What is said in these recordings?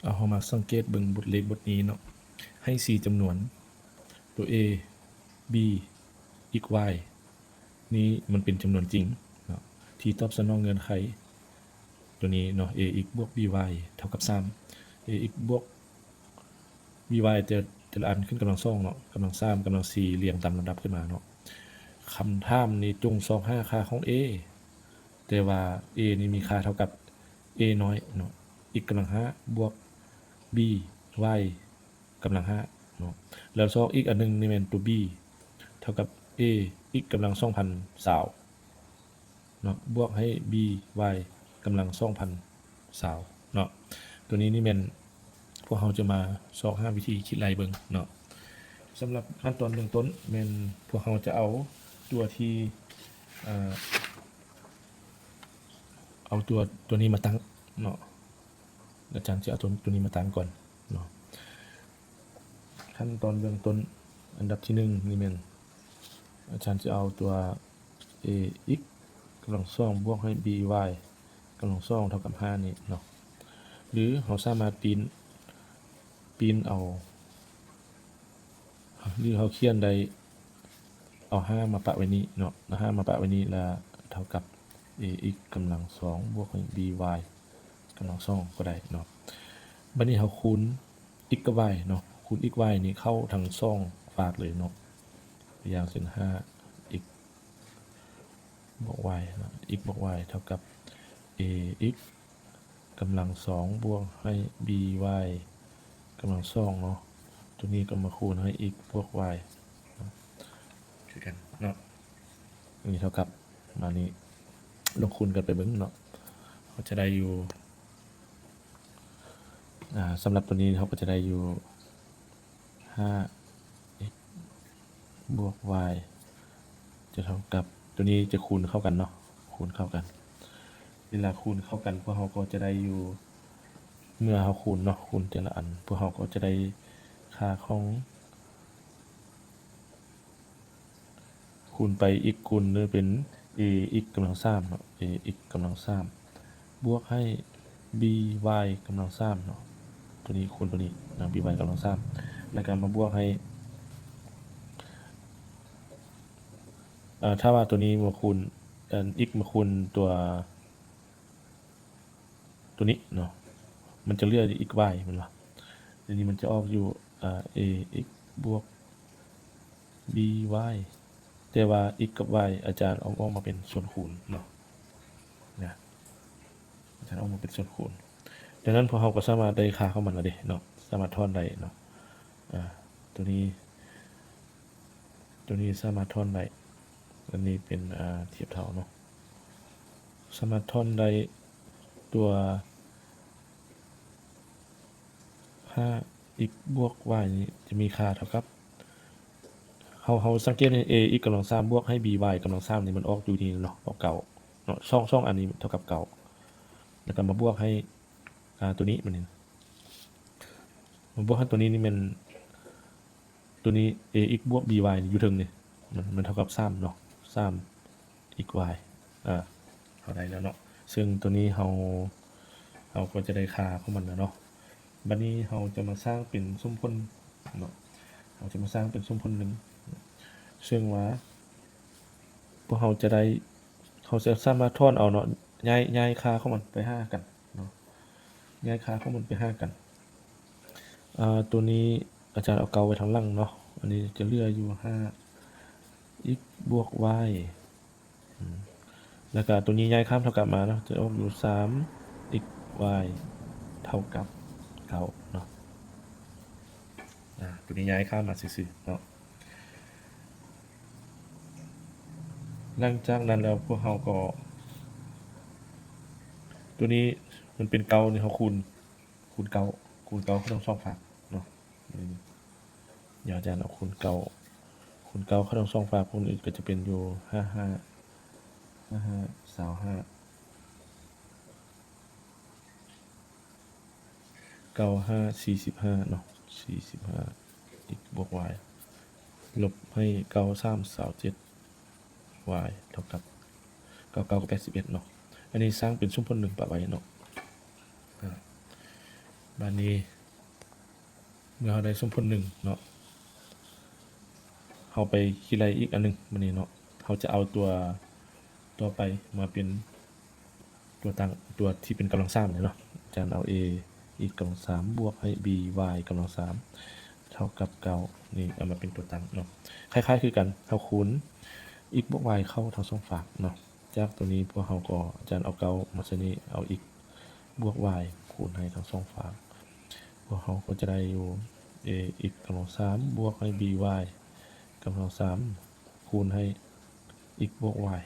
ເອົາ ເຮົາມາສັງເກດເບິ່ງບົດເລກບົດນີ້ເນາະ ໃຫ້ສີ່ຈຳນວນ ຕົວ a b x y ນີ້ມັນເປັນຈຳນວນຈິງເນາະ ທີ່ຕອບສະໜອງເງື່ອນໄຂຕົວນີ້ເນາະ ax ບວກ by ເທົ່າກັບສາມ ax ບວກ by ແຕ່ ແຕ່ລະອັນຂຶ້ນກຳລັງສອງເນາະ ກຳລັງສາມ ກຳລັງສີ່ ລຽງຕາມລຳດັບຂຶ້ນມາເນາະ. ຄຳຖາມນີ້ຈົ່ງຊອກຫາຄ່າຂອງ a ແຕ່ວ່າ a ນີ້ມີຄ່າເທົ່າກັບ a ນ້ອຍເນາະ x ກຳລັງຫ້າບວກ b y ກຳລັງຫ້າເນາະ ແລ້ວຊອກອີກອັນໜຶ່ງນີ້ແມ່ນຕົວ b ເທົ່າກັບ a x ກຳລັງສອງພັນຊາວເນາະ ບວກໃຫ້ b y ກຳລັງສອງພັນຊາວເນາະ. ຕົວນີ້ນີ້ແມ່ນພວກເຮົາຈະມາຊອກຫາວິທີຄິດໄລ່ເບິ່ງເນາະ. ສຳລັບຂັ້ນຕອນເບື້ອງຕົ້ນແມ່ນພວກເຮົາຈະເອົາຕົວທີ່ ເອີ ເອົາຕົວ ຕົວນີ້ມາຕັ້ງເນາະ ອາຈານຈະເອົາຕົວ ຕົວນີ້ມາຕັ້ງກ່ອນເນາະ. ຂັ້ນຕອນເບື້ອງຕົ້ນ ອັນດັບທີໜຶ່ງນີ້ແມ່ນ ອາຈານຈະເອົາຕົວ ax ກຳລັງສອງບວກໃຫ້ by ກຳລັງສອງເທົ່າກັບຫ້ານີ້ເນາະ ຫຼືເຮົາສາມາດປິ່ນ ປິ່ນເອົາ ຫຼືເຮົາຂຽນໄດ້ ເອົາຫ້າມາປະໄວ້ນີ້ເນາະ ເອົາຫ້າມາປະໄວ້ນີ້ ແລ້ວເທົ່າກັບ ax ກຳລັງສອງບວກໃຫ້ by ກຳລັງສອງກໍໄດ້ເນາະ. ບັດນີ້ເຮົາຄູນ x ກັບ y ເນາະ ຄູນ x y ນີ້ເຂົ້າທັງສອງຟາກເລີຍເນາະ ຢ່າງເຊັ່ນ ຫ້າ x ບວກ y ເນາະ x ບວກ y ເທົ່າກັບ ax ກຳລັງສອງບວກໃຫ້ by ກຳລັງສອງເນາະ ຕົວນີ້ກໍມາຄູນໃຫ້ x ບວກ y ເນາະ ຄືກັນເນາະ ອັນນີ້ເທົ່າກັບ ມານີ້ ລອງຄູນກັນໄປເບິ່ງເນາະ ເຮົາຈະໄດ້ຢູ່ ອາ ສຳລັບຕົວນີ້ເຮົາກໍຈະໄດ້ຢູ່ ຫ້າ x ບວກ y ຈະເທົ່າກັບ ຕົວນີ້ຈະຄູນເຂົ້າກັນເນາະ ຄູນເຂົ້າກັນ ເວລາຄູນເຂົ້າກັນ ພວກເຮົາກໍຈະໄດ້ຢູ່ ເມື່ອເຮົາຄູນເນາະ ຄູນແຕ່ລະອັນ ພວກເຮົາກໍຈະໄດ້ຄ່າຂອງ ຄູນໄປ x ຄູນເປັນ ax ກຳລັງສາມເນາະ ax ກຳລັງສາມ ບວກໃຫ້ by ກຳລັງສາມເນາະ ຕົວນີ້ຄູນຕົວນີ້ນະ by ກຳລັງສາມ ແລ້ວກໍມາບວກໃຫ້ ເອີ ຖ້າວ່າຕົວນີ້ມາຄູນ ເອີ x ມາຄູນຕົວ ຕົວນີ້ເນາະ ມັນຈະເຫຼືອ x y ແມ່ນບໍ່? ຕົວນີ້ມັນຈະອອກຢູ່ ອາ ax ບວກ by ແຕ່ວ່າ x ກັບ y ອາຈານເອົາອອກມາເປັນສ່ວນຄູນເນາະ ນະ ອາຈານເອົາອອກມາເປັນສ່ວນຄູນ ດັ່ງນັ້ນພວກເຮົາກໍສາມາດໄດ້ຄ່າຂອງມັນແລ້ວເດ້ເນາະ ສາມາດຖອນໄດ້ເນາະ ອາ ຕົວນີ້ ຕົວນີ້ສາມາດຖອນໄດ້ ອັນນີ້ເປັນ ອາ ທຽບເທົ່າເນາະ ສາມາດຖອນໄດ້ຕົວ ຫ້າ x ບວກ y ນີ້ຈະມີຄ່າເທົ່າກັບ ເຮົາ ເຮົາສັງເກດໃຫ້ ax ກຳລັງສາມບວກໃຫ້ by ກຳລັງສາມນີ້ມັນອອກຢູ່ທີ່ເນາະ ອອກເກົ້າເນາະ ສອງ ສອງອັນນີ້ເທົ່າກັບເກົ້າ ແລ້ວກໍມາບວກໃຫ້ ອາ ຕົວນີ້ມັນນີ້ ມາບວກໃຫ້ຕົວນີ້ນີ້ແມ່ນ ຕົວນີ້ ax ບວກ by ຢູ່ເທິງນີ້ ມັນ ມັນເທົ່າກັບສາມເນາະ ສາມ xy ອາ ເຮົາໄດ້ແລ້ວເນາະ ເຊິ່ງຕົວນີ້ເຮົາ ເຮົາກໍຈະໄດ້ຄ່າຂອງມັນແລ້ວເນາະ. ບັດນີ້ເຮົາຈະມາສ້າງເປັນສົມຜົນເນາະ ເຮົາຈະມາສ້າງເປັນສົມຜົນໜຶ່ງ ເຊິ່ງວ່າພວກເຮົາຈະໄດ້ ເຮົາຈະສາມາດຖອນເອົາເນາະ ຍ້າຍ ຍ້າຍຄ່າຂອງມັນໄປຫາກັນເນາະ ຍ້າຍຄ່າຂອງມັນໄປຫາກັນ ອາ ຕົວນີ້ອາຈານເອົາເກົ້າໄວ້ທາງຫຼັງເນາະ ອັນນີ້ຈະເຫຼືອຢູ່ ຫ້າ x ບວກ y ອືມ ແລ້ວກະຕົວນີ້ຍ້າຍຂ້າມເທົ່າກັບມາເນາະ ຈະອອກຢູ່ ສາມ xy ເທົ່າກັບເກົ້າເນາະ ອາ ຕົວນີ້ຍ້າຍຂ້າມມາຊື່ໆເນາະ. ຫຼັງຈາກນັ້ນແລ້ວພວກເຮົາກໍ ຕົວນີ້ມັນເປັນເກົ້ານີ້ ເຮົາຄູນ ຄູນເກົ້າ ຄູນເກົ້າເຂົ້າທັງສອງຟາກເນາະ ດຽວອາຈານເອົາຄູນເກົ້າ ຄູນເກົ້າເຂົ້າທັງສອງຟາກ ພວກນີ້ກໍຈະເປັນຢູ່ ຫ້າຫ້າ ຫ້າຫ້າ ຊາວຫ້າ ເກົ້າຫ້າ ສີ່ສິບຫ້າເນາະ ສີ່ສິບຫ້າ x ບວກ y ລົບໃຫ້ ເກົ້າສາມ ຊາວເຈັດ y ເທົ່າກັບ ເກົ້າເກົ້າ ແປດສິບເອັດເນາະ ອັນນີ້ສ້າງເປັນສົມຜົນໜຶ່ງປະໄວ້ເນາະ ອາ ບາດນີ້ເມື່ອເຮົາໄດ້ສົມຜົນໜຶ່ງເນາະ ເຮົາໄປຄິດໄລ່ອີກອັນໜຶ່ງ ບາດນີ້ເນາະ ເຮົາຈະເອົາຕົວຕໍ່ໄປມາເປັນຕົວຕັ້ງ ຕົວທີ່ເປັນກຳລັງສາມນີ້ເນາະ. ອາຈານເອົາ a x ກຳລັງສາມບວກໃຫ້ b y ກຳລັງສາມເທົ່າກັບເກົ້າ ນີ້ເອົາມາເປັນຕົວຕັ້ງເນາະ. ຄ້າຍໆຄືກັນ ເຮົາຄູນ x ບວກ y ເຂົ້າທັງສອງຟາກເນາະ. ຈາກຕົວນີ້ພວກເຮົາກໍ ອາຈານເອົາເກົ້າມາໃສ່ນີ້ ເອົາ x ບວກ y ຄູນໃຫ້ທັງສອງຟາກ ພວກເຮົາກໍຈະໄດ້ຢູ່ a x ກຳລັງສາມບວກໃຫ້ b y ກຳລັງສາມຄູນໃຫ້ x ບວກ y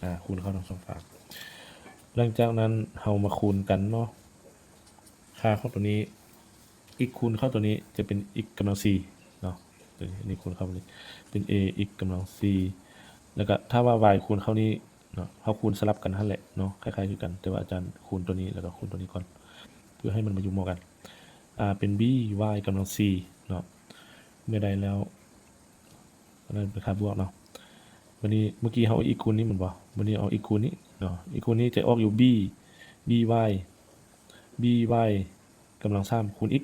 ອາ ຄູນເຂົ້າທັງສອງຟາກ. ຫຼັງຈາກນັ້ນເຮົາມາຄູນກັນເນາະ ຄ່າຂອງຕົວນີ້ x ຄູນເຂົ້າຕົວນີ້ຈະເປັນ x ກຳລັງສີ່ເນາະ ຕົວນີ້ຄູນເຂົ້ານີ້ເປັນ a x ກຳລັງສີ່ ແລ້ວກະຖ້າວ່າ y ຄູນເຂົ້ານີ້ເນາະ ເຮົາຄູນສະຫຼັບກັນຫັ້ນແຫຼະເນາະ ຄ້າຍໆຄືກັນ ແຕ່ວ່າອາຈານຄູນຕົວນີ້ ແລ້ວກະຄູນຕົວນີ້ກ່ອນ ເພື່ອໃຫ້ມັນມາຢູ່ໝໍ້ກັນ ອາ ເປັນ b y ກຳລັງສີ່ເນາະ. ເມື່ອໄດ້ແລ້ວ ອັນນັ້ນເປັນຄ່າບວກເນາະ. ບາດນີ້ເມື່ອກີ້ເຮົາເອົາ x ຄູນນີ້ແມ່ນບໍ່? ບາດນີ້ເອົາ x ຄູນນີ້ເນາະ x ຄູນນີ້ຈະອອກຢູ່ b b y b y ກຳລັງສາມຄູນ x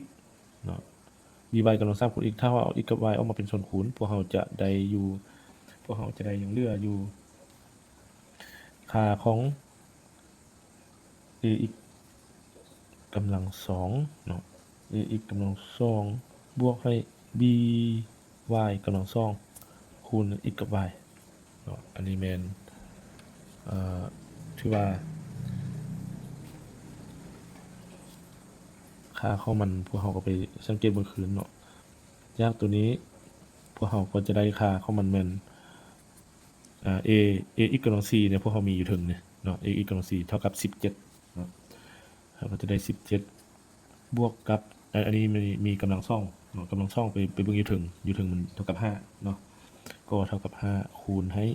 ເນາະ b y ກຳລັງສາມຄູນ x ຖ້າເຮົາເອົາ x ກັບ y ອອກມາເປັນສ່ວນຄູນ ພວກເຮົາຈະໄດ້ຢູ່ ພວກເຮົາຈະໄດ້ຍັງເຫຼືອຢູ່ ຄ່າຂອງ a x ກຳລັງສອງເນາະ a x ກຳລັງສອງບວກໃຫ້ b y ກຳລັງສອງຄູນ x ກັບ y ເນາະ. ອັນນີ້ແມ່ນ ເອີ່ ຖືວ່າຄ່າຂອງມັນ ພວກເຮົາກໍໄປສັງເກດເບິ່ງຄືນເນາະ. ຈາກຕົວນີ້ພວກເຮົາກໍຈະໄດ້ຄ່າຂອງມັນແມ່ນ ອາ a a x ກຳລັງສີ່ນີ້ ພວກເຮົາມີຢູ່ເທິງນີ້ເນາະ a x ກຳລັງສີ່ເທົ່າກັບສິບເຈັດເນາະ ເຮົາກໍຈະໄດ້ສິບເຈັດບວກກັບ ອາ ອັນນີ້ມີ ມີກຳລັງສອງເນາະ ກຳລັງສອງໄປ ໄປເບິ່ງຢູ່ເທິງ ຢູ່ເທິງມັນເທົ່າກັບຫ້າເນາະ ກໍເທົ່າກັບຫ້າຄູນໃຫ້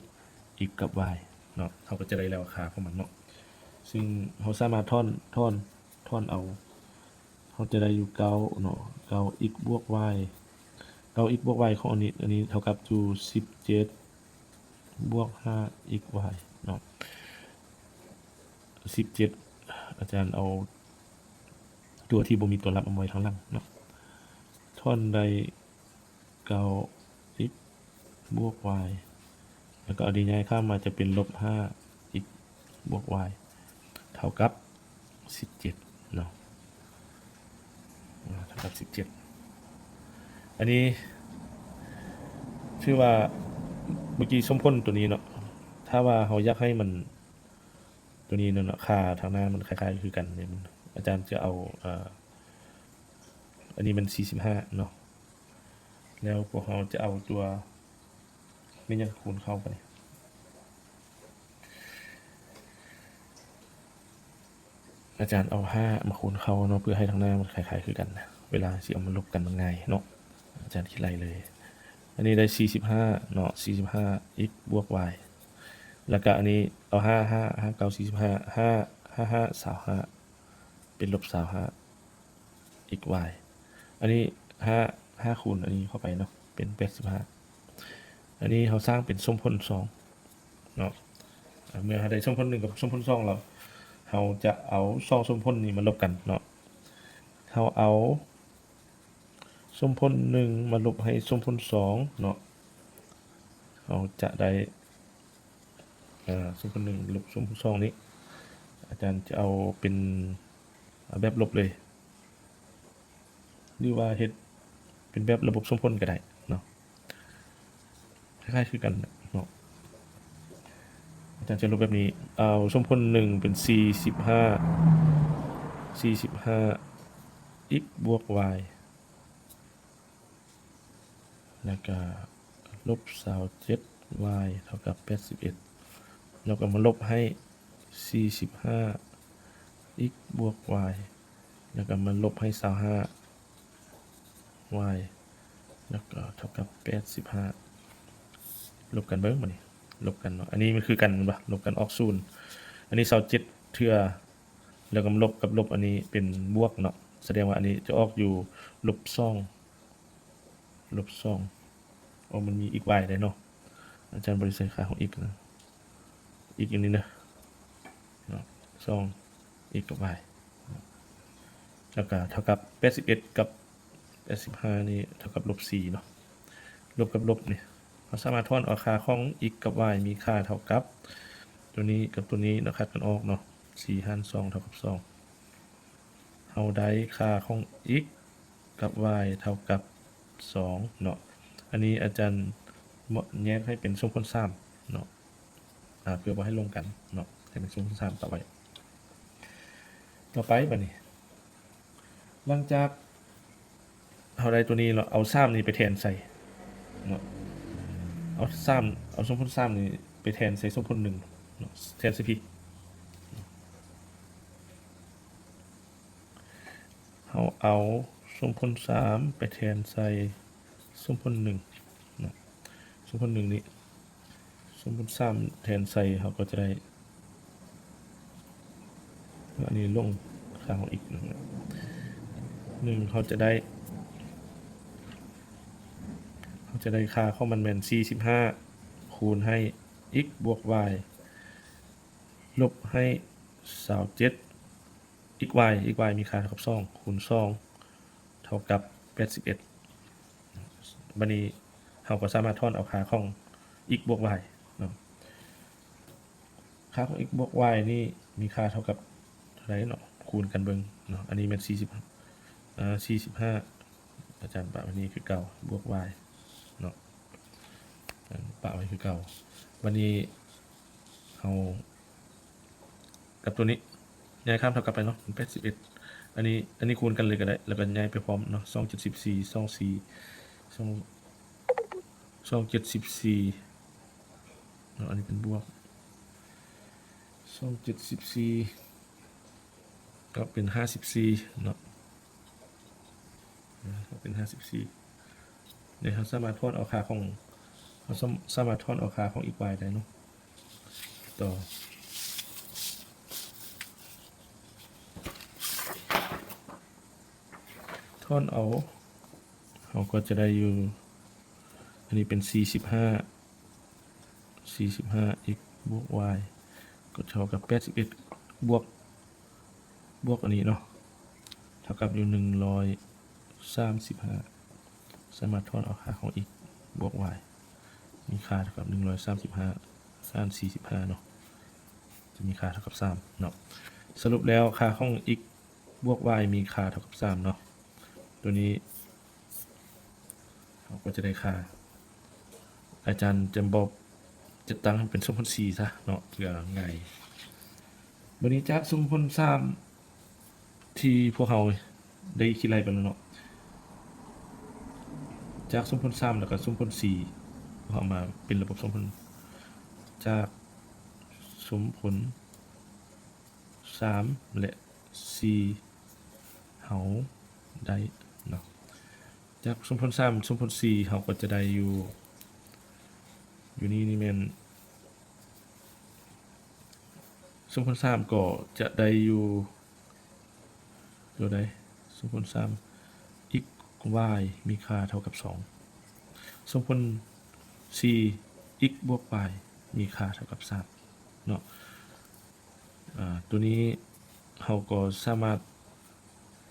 x ກັບ y ເນາະ ເຮົາກໍຈະໄດ້ແລ້ວຄ່າຂອງມັນເນາະ. ຊຶ່ງເຮົາສາມາດຖອນ ຖອນ ຖອນເອົາ ເຮົາຈະໄດ້ຢູ່ເກົ້າເນາະ ເກົ້າ x ບວກ y ເກົ້າ x ບວກ y ຂອງອັນນີ້ ອັນນີ້ເທົ່າກັບຢູ່ສິບເຈັດບວກຫ້າ x y ເນາະ ສິບເຈັດ ອາຈານເອົາຕົວທີ່ບໍ່ມີຕົວລັບເອົາໄວ້ທາງຫຼັງເນາະ ຖອນໄດ້ ເກົ້າ x ບວກ y ແລ້ວກໍອັນນີ້ຍ້າຍຂ້າມມາຈະເປັນລົບຫ້າ x ບວກ y ເທົ່າກັບສິບເຈັດເນາະ ອາ ເທົ່າກັບສິບເຈັດ. ອັນນີ້ຖືວ່າເມື່ອກີ້ສົມຜົນຕົວນີ້ເນາະ ຖ້າວ່າເຮົາຢາກໃຫ້ມັນ ຕົວນີ້ເນາະ ຄ່າທາງໜ້າມັນຄ້າຍໆຄືກັນນີ້ ອາຈານຈະເອົາ ເອີ ອັນນີ້ມັນສີ່ສິບຫ້າເນາະ ແລ້ວພວກເຮົາຈະເອົາຕົວ ແມ່ນຫຍັງຄູນເຂົ້າບາດນີ້ ອາຈານເອົາຫ້າມາຄູນເຂົ້າເນາະ ເພື່ອໃຫ້ທາງໜ້າມັນຄ້າຍໆຄືກັນ ເວລາຊິເອົາມາລົບກັນມັນງ່າຍເນາະ. ອາຈານຄິດໄລ່ເລີຍ ອັນນີ້ໄດ້ສີ່ສິບຫ້າເນາະ ສີ່ສິບຫ້າ x ບວກ y ແລ້ວກະອັນນີ້ເອົາຫ້າ ຫ້າ ຫ້າ ເກົ້າ ສີ່ສິບຫ້າ ຫ້າ ຫ້າ ຫ້າ ຊາວຫ້າ ເປັນລົບຊາວຫ້າ x y ອັນນີ້ຫ້າ ຫ້າຄູນອັນນີ້ເຂົ້າໄປເນາະ ເປັນແປດສິບຫ້າ. ອັນນີ້ເຮົາສ້າງເປັນສົມຜົນສອງເນາະ ເມື່ອເຮົາໄດ້ສົມຜົນໜຶ່ງກັບສົມຜົນສອງແລ້ວ ເຮົາຈະເອົາສອງສົມຜົນນີ້ມາລົບກັນເນາະ ເຮົາເອົາ ສົມຜົນໜຶ່ງມາລົບໃຫ້ສົມຜົນສອງເນາະ ເຮົາຈະໄດ້ ເອີ ສົມຜົນໜຶ່ງລົບສົມຜົນສອງນີ້ ອາຈານຈະເອົາເປັນ ເອົາແບບລົບເລີຍ ຫຼືວ່າເຮັດເປັນແບບລະບົບສົມຜົນກໍໄດ້ເນາະ. ຄ້າຍໆຄືກັນເນາະ ອາຈານຈະລົບແບບນີ້ ເອົາສົມຜົນໜຶ່ງເປັນສີ່ສິບຫ້າ ສີ່ສິບຫ້າ x ບວກ y ແລ້ວກະລົບຊາວເຈັດ y ເທົ່າກັບແປດສິບເອັດ ແລ້ວກະມາລົບໃຫ້ສີ່ສິບຫ້າ x ບວກ y ແລ້ວກະມາລົບໃຫ້ຊາວຫ້າ y ແລ້ວກໍເທົ່າກັບແປດສິບຫ້າ ລົບກັນເບິ່ງບາດນີ້ ລົບກັນເນາະ ອັນນີ້ມັນຄືກັນແມ່ນບໍ່ ລົບກັນອອກສູນ ອັນນີ້ຊາວເຈັດເທື່ອ ແລ້ວກໍມາລົບກັບລົບ ອັນນີ້ເປັນບວກເນາະ ສະແດງວ່າອັນນີ້ຈະອອກຢູ່ລົບສອງ ລົບສອງ ໂອ້ ມັນມີ x y ໄດ້ເນາະ ອາຈານບໍ່ໄດ້ໃສ່ຄ່າຂອງ x ນະ x ຢູ່ນີ້ເດີເນາະ ສອງ x ກັບ y ເນາະ ລະກະເທົ່າກັບແປດສິບເອັດກັບແປດສິບຫ້ານີ້ເທົ່າກັບລົບສີ່ເນາະ. ລົບກັບລົບນີ້ ເຮົາສາມາດຖອນເອົາຄ່າຂອງ x ກັບ y ມີຄ່າເທົ່າກັບ ຕົວນີ້ກັບຕົວນີ້ເນາະ ຄັດກັນອອກເນາະ ສີ່ຫານສອງເທົ່າກັບສອງ ເຮົາໄດ້ຄ່າຂອງ x ກັບ y ເທົ່າກັບສອງເນາະ. ອັນນີ້ອາຈານແຍກໃຫ້ເປັນສົມຜົນສາມເນາະ ອາ ເພື່ອບໍ່ໃຫ້ລົງກັນເນາະ ໃຫ້ເປັນສົມຜົນສາມ ປະໄວ້. ຕໍ່ໄປບາດນີ້ ຫຼັງຈາກເຮົາໄດ້ຕົວນີ້ແລ້ວ ເອົາສາມນີ້ໄປແທນໃສ່ເນາະ ເອົາສາມ ເອົາສົມຜົນສາມນີ້ໄປແທນໃສ່ສົມຜົນໜຶ່ງເນາະ ແທນໃສ່ພີ້ ເຮົາເອົາສົມຜົນສາມໄປແທນໃສ່ສົມຜົນໜຶ່ງເນາະ ສົມຜົນໜຶ່ງນີ້ ສົມຜົນສາມແທນໃສ່ ເຮົາກໍຈະໄດ້ ອັນນີ້ລົງຄ່າຂອງ x ເນາະ ໜຶ່ງ ເຮົາຈະໄດ້ ເຮົາຈະໄດ້ຄ່າຂອງມັນແມ່ນສີ່ສິບຫ້າ ຄູນໃຫ້ x ບວກ y ລົບໃຫ້ຊາວເຈັດ x y x y ມີຄ່າເທົ່າກັບສອງ ຄູນສອງ ເທົ່າກັບແປດສິບເອັດ. ບາດນີ້ເຮົາກໍສາມາດຖອນເອົາຄ່າຂອງ x ບວກ y ເນາະ ຄ່າຂອງ x ບວກ y ນີ້ມີຄ່າເທົ່າກັບເທົ່າໃດເນາະ ຄູນກັນເບິ່ງເນາະ ອັນນີ້ແມ່ນສີ່ສິບ ເອີ ສີ່ສິບຫ້າ ອາຈານປະໄວ້ນີ້ຄືເກົ່າ ບວກ y ເນາະ ປະໄວ້ຄືເກົ່າ. ບາດນີ້ເຮົາ ກັບຕົວນີ້ ຍ້າຍຂ້າມເທົ່າກັບໄປເນາະ ເປັນແປດສິບເອັດ ອັນນີ້ ອັນນີ້ຄູນກັນເລີຍກໍໄດ້ ແລ້ວກໍຍ້າຍໄປພ້ອມເນາະ ສອງເຈັດສິບສີ່ ສອງສີ່ ສອງ ສອງເຈັດສິບສີ່ເນາະ ອັນນີ້ເປັນບວກ ສອງເຈັດສິບສີ່ ກໍເປັນຫ້າສິບສີ່ເນາະ ເປັນຫ້າສິບສີ່. ເຮົາສາມາດຖອນເອົາຄ່າຂອງ ເຮົາສາມາດຖອນເອົາຄ່າຂອງ x y ໄດ້ເນາະ ຕໍ່ ຖອນເອົາ ເຮົາກໍຈະໄດ້ຢູ່ ອັນນີ້ເປັນສີ່ສິບຫ້າ ສີ່ສິບຫ້າ x ບວກ y ກໍເທົ່າກັບແປດສິບເອັດ ບວກ ບວກອັນນີ້ເນາະ ເທົ່າກັບຢູ່ໜຶ່ງຮ້ອຍສາມສິບຫ້າ ສາມາດຖອນເອົາຄ່າຂອງ x ບວກ y ມີຄ່າເທົ່າກັບໜຶ່ງຮ້ອຍສາມສິບຫ້າ ຫານສີ່ສິບຫ້າເນາະ ຈະມີຄ່າເທົ່າກັບສາມເນາະ. ສະຫຼຸບແລ້ວຄ່າຂອງ x ບວກ y ມີຄ່າເທົ່າກັບສາມເນາະ ຕົວນີ້ເຮົາກໍຈະໄດ້ຄ່າ ອາຈານຈະບອກ ຈະຕັ້ງໃຫ້ເປັນສົມຜົນສີ່ຊະເນາະ ເພື່ອງ່າຍ. ບາດນີ້ຈາກສົມຜົນສາມ ທີ່ພວກເຮົາໄດ້ຄິດໄລ່ໄປແລ້ວເນາະ ຈາກສົມຜົນສາມ ແລ້ວກໍສົມຜົນສີ່ ເຮົາມາເປັນລະບົບສົມຜົນ ຈາກສົມຜົນສາມ ແລະ ສີ່ ເຮົາໄດ້ເນາະ ຈາກສົມຜົນສາມ ສົມຜົນສີ່ ເຮົາກໍຈະໄດ້ຢູ່ ຢູ່ນີ້ນີ້ແມ່ນ ສົມຜົນສາມກໍຈະໄດ້ຢູ່ ຕົວໃດ ສົມຜົນສາມ x y ມີຄ່າເທົ່າກັບສອງ ສົມຜົນສີ່ x ບວກ y ມີຄ່າເທົ່າກັບສາມເນາະ. ອາ ຕົວນີ້ເຮົາກໍສາມາດ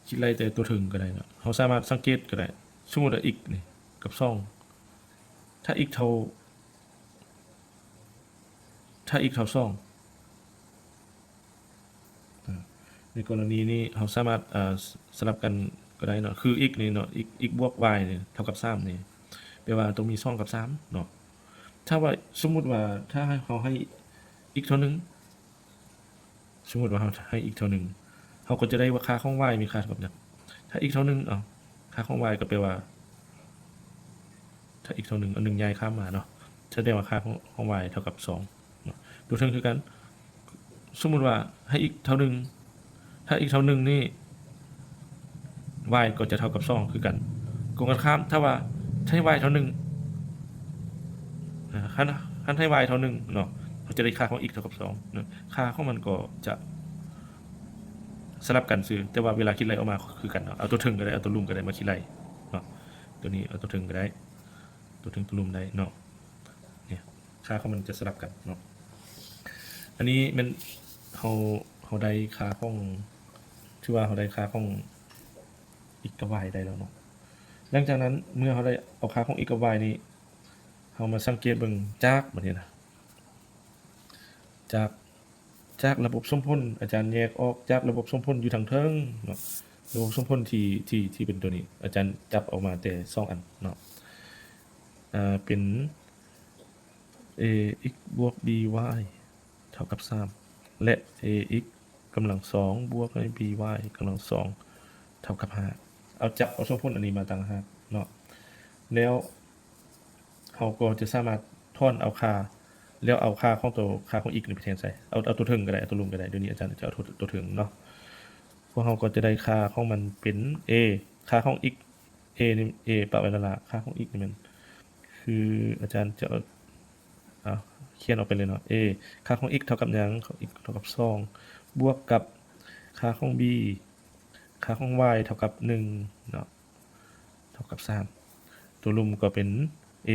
ຄິດໄລ່ແຕ່ຕົວເທິງກໍໄດ້ເນາະ ເຮົາສາມາດສັງເກດກໍໄດ້ ສົມມຸດວ່າ x ນີ້ກັບສອງ ຖ້າ x ເທົ່າ ຖ້າ x ເທົ່າສອງ ອາ ໃນກໍລະນີນີ້ເຮົາສາມາດ ອາ ສ ສະຫຼັບກັນກໍໄດ້ເນາະ ຄື x ນີ້ເນາະ x x ບວກ y ນີ້ເທົ່າກັບສາມນີ້ ແປວ່າຕ້ອງມີສອງກັບສາມເນາະ. ຖ້າວ່າ ສົມມຸດວ່າ ຖ້າໃຫ້ ເຮົາໃຫ້ x ເທົ່າໜຶ່ງ ສົມມຸດວ່າເຮົາໃຫ້ x ເທົ່າໜຶ່ງ ເຮົາກໍຈະໄດ້ວ່າຄ່າຂອງ y ມີຄ່າເທົ່າກັບຫຍັງ. ຖ້າ x ເທົ່າໜຶ່ງ ເອົາ ຄ່າຂອງ y ກໍແປວ່າ ຖ້າ x ເທົ່າໜຶ່ງ ເອົາໜຶ່ງຍ້າຍຂ້າມມາເນາະ ສະແດງວ່າຄ່າຂອງ ຂອງ y ເທົ່າກັບສອງເນາະ. ຕົວເທິງຄືກັນ ສົມມຸດວ່າໃຫ້ x ເທົ່າໜຶ່ງ ຖ້າ x ເທົ່າໜຶ່ງນີ້ y ກໍຈະເທົ່າກັບສອງຄືກັນ. ກົງກັນຂ້າມ ຖ້າວ່າໃຫ້ y ເທົ່າໜຶ່ງ ອາ ຄັນ ຄັນໃຫ້ y ເທົ່າໜຶ່ງເນາະ ເຮົາຈະໄດ້ຄ່າຂອງ x ເທົ່າກັບສອງເນາະ ຄ່າຂອງມັນກໍຈະສະຫຼັບກັນຊື່ ແຕ່ວ່າເວລາຄິດໄລ່ອອກມາຄືກັນເນາະ. ເອົາຕົວເທິງກໍໄດ້ ເອົາຕົວລຸ່ມກໍໄດ້ມາຄິດໄລ່ເນາະ ຕົວນີ້ເອົາຕົວເທິງກໍໄດ້ ຕົວເທິງຕົວລຸ່ມໄດ້ເນາະ. ນີ້ ຄ່າຂອງມັນຈະສະຫຼັບກັນເນາະ. ອັນນີ້ແມ່ນເຮົາ ເຮົາໄດ້ຄ່າຂອງ ຖືວ່າເຮົາໄດ້ຄ່າຂອງ x ກັບ y ໄດ້ແລ້ວເນາະ. ຫຼັງຈາກນັ້ນເມື່ອເຮົາໄດ້ເອົາຄ່າຂອງ x ກັບ y ນີ້ ເຮົາມາສັງເກດເບິ່ງຈາກ ບັດນີ້ນະ ຈາກ ຈາກລະບົບສົມຜົນ ອາຈານແຍກອອກຈາກລະບົບສົມຜົນຢູ່ທາງເທິງເນາະ, ລະບົບສົມຜົນທີ່ ທີ່ ທີ່ເປັນຕົວນີ້ ອາຈານຈັບອອກມາແຕ່ສອງອັນເນາະ ເປັນ ax ບວກ by ເທົ່າກັບສາມ ແລະ ax ກຳລັງສອງ ບວກໃຫ້ by ກຳລັງສອງ ເທົ່າກັບຫ້າ. ເອົາຈັບເອົາສົມຜົນອັນນີ້ມາຕ່າງຫາກເນາະ ແລ້ວເຮົາກໍຈະສາມາດຖອນເອົາຄ່າ ແລ້ວເອົາຄ່າຂອງໂຕ ຄ່າຂອງ x ນີ້ໄປແທນໃສ່ ເອົາ ເອົາໂຕເທິງກໍໄດ້ ເອົາໂຕລຸ່ມກໍໄດ້. ດຽວນີ້ອາຈານຈະເອົາໂຕ ໂຕເທິງເນາະ. ພວກເຮົາກໍຈະໄດ້ຄ່າຂອງມັນເປັນ a ຄ່າຂອງ x a ນີ້ a ປະໄວ້ລະລະ ຄ່າຂອງ x ນີ້ແມ່ນ ຄືອາຈານຈະເອົາ ເອົາ ຂຽນອອກໄປເລີຍເນາະ a ຄ່າຂອງ x ເທົ່າກັບຫຍັງ? x ເທົ່າກັບສອງ ບວກກັບຄ່າຂອງ b ຄ່າຂອງ y ເທົ່າກັບໜຶ່ງເນາະ ເທົ່າກັບສາມ ຕົວລຸ່ມກໍເປັນ a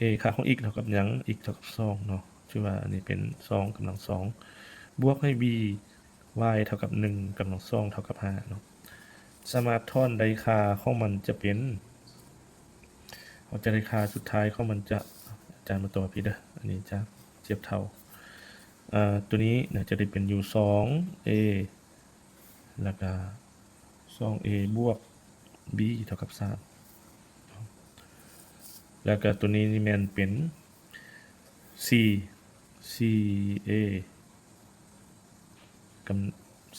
a ຄ່າຂອງ x ເທົ່າກັບຫຍັງ? x ເທົ່າກັບສອງເນາະ ຖືວ່າອັນນີ້ເປັນສອງກຳລັງສອງ ບວກໃຫ້ b y ເທົ່າກັບໜຶ່ງກຳລັງສອງ ເທົ່າກັບຫ້າເນາະ. ສາມາດຖອນໄດ້ຄ່າຂອງມັນຈະເປັນ ເຮົາຈະໄດ້ຄ່າສຸດທ້າຍຂອງມັນຈະ ອາຈານມາຕໍ່ຜິດເດີ ອັນນີ້ຈະທຽບເທົ່າ ເອີ ຕົວນີ້ນະ ຈະໄດ້ເປັນຢູ່ສອງ a ແລ້ວກະ ສອງ a ບວກ b ເທົ່າກັບສາມ ແລ້ວກະຕົວນີ້ນີ້ແມ່ນເປັນສີ່ ສີ່ a ກຳ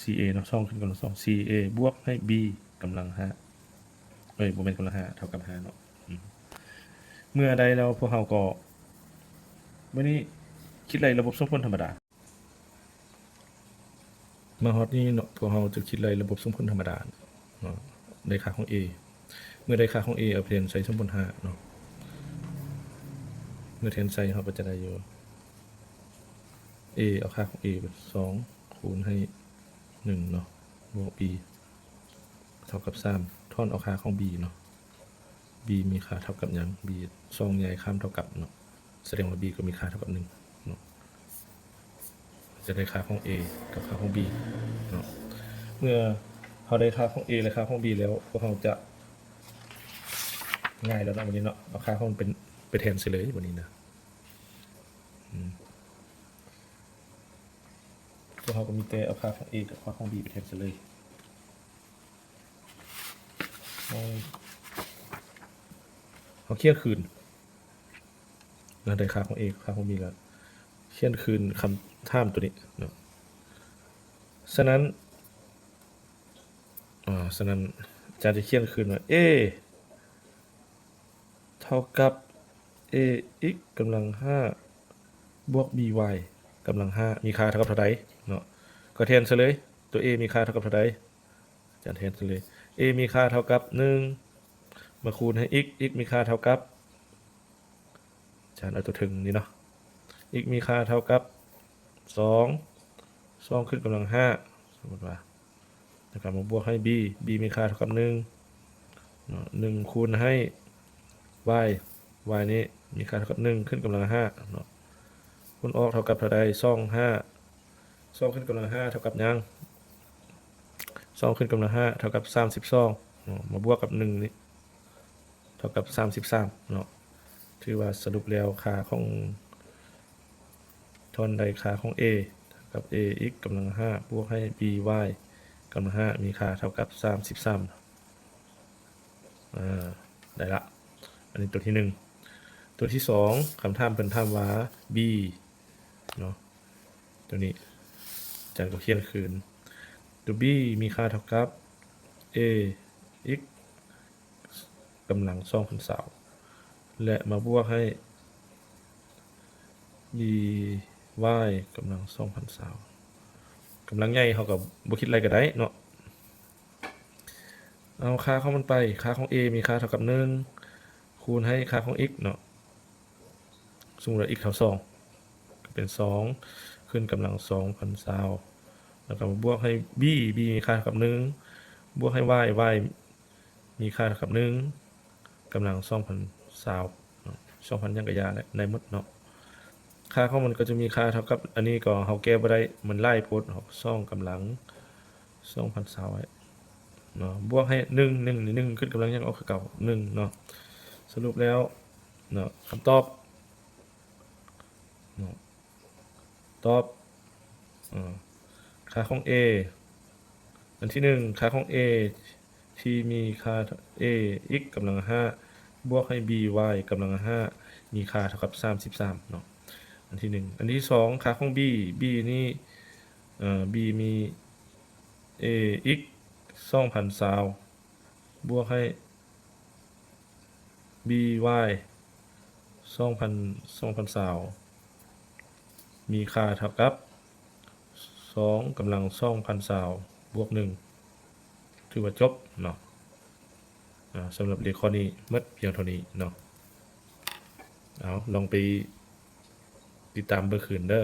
ສີ່ a ເນາະ ສອງຂຶ້ນກຳລັງສອງ ສີ່ a ບວກໃຫ້ b ກຳລັງຫ້າ ເອີຍ ບໍ່ແມ່ນກຳລັງຫ້າ ເທົ່າກັບຫ້າເນາະ. ອືມ ເມື່ອໄດ້ແລ້ວ ພວກເຮົາກໍ ບາດນີ້ຄິດໄລ່ລະບົບສົມຜົນທຳມະດາ. ມາຮອດນີ້ເນາະ ພວກເຮົາຈະຄິດໄລ່ລະບົບສົມຜົນທຳມະດາເນາະ ໄດ້ຄ່າຂອງ a ເມື່ອໄດ້ຄ່າຂອງ a ເອົາໄປແທນໃສ່ສົມຜົນຫ້າເນາະ ເມື່ອແທນໃສ່ເຮົາກໍຈະໄດ້ຢູ່ a ເອົາຄ່າຂອງ a ເປັນສອງຄູນໃຫ້ໜຶ່ງເນາະ ບວກ b ເທົ່າກັບສາມ ຖອນເອົາຄ່າຂອງ b ເນາະ b ມີຄ່າເທົ່າກັບຫຍັງ? b ສອງຍ້າຍຂ້າມເທົ່າກັບເນາະ ສະແດງວ່າ b ກໍມີຄ່າເທົ່າກັບໜຶ່ງເນາະ ຈະໄດ້ຄ່າຂອງ a ກັບຄ່າຂອງ b ເນາະ. ເມື່ອເຮົາໄດ້ຄ່າຂອງ a ແລະຄ່າຂອງ b ແລ້ວ ພວກເຮົາຈະງ່າຍແລ້ວເນາະ ບັດນີ້ເນາະ ເອົາຄ່າຂອງມັນເປັນ ໄປແທນໃສ່ເລີຍບັດນີ້ນະ ອືມ ພວກເຮົາກໍມີແຕ່ເອົາຄ່າຂອງ a ກັບຄ່າຂອງ b ໄປແທນໃສ່ເລີຍ. ເຮົາ ເຮົາຂຽນຄືນ ແລ້ວໄດ້ຄ່າຂອງ a ຄ່າຂອງ b ແລ້ວ ຂຽນຄືນຄຳຖາມຕົວນີ້ເນາະ. ສະນັ້ນ ອາ ສະນັ້ນ ອາຈານຈະຂຽນຄືນວ່າ a ເທົ່າກັບ ax ກຳລັງຫ້າ ບວກ by ກຳລັງຫ້າ ມີຄ່າເທົ່າກັບເທົ່າໃດເນາະ ກໍແທນໃສ່ເລີຍ ຕົວ a ມີຄ່າເທົ່າກັບເທົ່າໃດ ອາຈານແທນໃສ່ເລີຍ a ມີຄ່າເທົ່າກັບໜຶ່ງ ມາຄູນໃຫ້ x x ມີຄ່າເທົ່າກັບ ອາຈານເອົາຕົວເທິງນີ້ເນາະ x ມີຄ່າເທົ່າກັບສອງ ສອງຂຶ້ນກຳລັງຫ້າ ສົມມຸດວ່າ ແລ້ວກໍມາບວກໃຫ້ b b ມີຄ່າເທົ່າກັບໜຶ່ງເນາະ ໜຶ່ງຄູນໃຫ້ y y ນີ້ມີຄ່າເທົ່າກັບໜຶ່ງຂຶ້ນກຳລັງຫ້າເນາະ ຄູນອອກເທົ່າກັບເທົ່າໃດ? ສອງ ຫ້າ ສອງຂຶ້ນກຳລັງຫ້າເທົ່າກັບຫຍັງ? ສອງຂຶ້ນກຳລັງຫ້າເທົ່າກັບສາມສິບສອງເນາະ ມາບວກກັບໜຶ່ງນີ້ ເທົ່າກັບສາມສິບສາມເນາະ. ຖືວ່າສະຫຼຸບແລ້ວຄ່າຂອງ ທ່ອນໄດ້ຄ່າຂອງ a ເທົ່າກັບ ax ກຳລັງຫ້າ ບວກໃຫ້ by ກຳລັງຫ້າ ມີຄ່າເທົ່າກັບສາມສິບສາມ. ອາ ໄດ້ລະ ອັນນີ້ຕົວທີໜຶ່ງ. ຕົວທີສອງ ຄຳຖາມເພິ່ນຖາມວ່າ b ເນາະ ຕົວນີ້ອາຈານກໍຂຽນຄືນ ຕົວ b ມີຄ່າເທົ່າກັບ ax ກຳລັງສອງພັນຊາວ ແລະ ມາບວກໃຫ້ by ກຳລັງສອງພັນຊາວ. ກຳລັງໃຫຍ່ເຮົາກໍບໍ່ຄິດໄລ່ກໍໄດ້ເນາະ. ເອົາຄ່າຂອງມັນໄປ ຄ່າຂອງ a ມີຄ່າເທົ່າກັບໜຶ່ງ ຄູນໃຫ້ຄ່າຂອງ x ເນາະ. ສົມມຸດວ່າ x ເທົ່າສອງ ກໍເປັນສອງຂຶ້ນກຳລັງສອງພັນຊາວ ແລ້ວກໍມາບວກໃຫ້ b b ມີຄ່າເທົ່າກັບໜຶ່ງ ບວກໃຫ້ y y ມີຄ່າເທົ່າກັບໜຶ່ງ ກຳລັງສອງພັນຊາວເນາະ ສອງພັນຫຍັງກໍຢ່າແຫຼະ ໄດ້ໝົດເນາະ. ຄ່າຂອງມັນກໍຈະມີຄ່າເທົ່າກັບ ອັນນີ້ກໍເຮົາແກ້ບໍ່ໄດ້ ມັນຫຼາຍໂພດເນາະ ສອງກຳລັງສອງພັນຊາວໄວ້ ເນາະ ບວກໃຫ້ໜຶ່ງ ໜຶ່ງນີ້ ໜຶ່ງຂຶ້ນກຳລັງຍັງອອກຄືເກົ່າ ໜຶ່ງເນາະ. ສະຫຼຸບແລ້ວເນາະ ຄຳຕອບເນາະ ຕອບ ເອີ ຄ່າຂອງ A ອັນທີໜຶ່ງ ຄ່າຂອງ A ທີ່ມີຄ່າ A x ກຳລັງຫ້າ ບວກໃຫ້ B y ກຳລັງຫ້າ ມີຄ່າເທົ່າກັບສາມສິບສາມເນາະ ອັນທີໜຶ່ງ. ອັນທີສອງ ຄ່າຂອງ B B ນີ້ ເອີ B ມີ A x ສອງພັນຊາວ ບວກໃຫ້ B y ສອງພັນ ສອງພັນຊາວ ມີຄ່າເທົ່າກັບສອງກຳລັງສອງພັນຊາວ ບວກໜຶ່ງ ຖືວ່າຈົບເນາະ. ອາ ສຳລັບເລກຂໍ້ນີ້ໝົດພຽງເທົ່ານີ້ເນາະ. ເອົາ ລອງໄປຕິດຕາມເບິ່ງຄືນເດີ.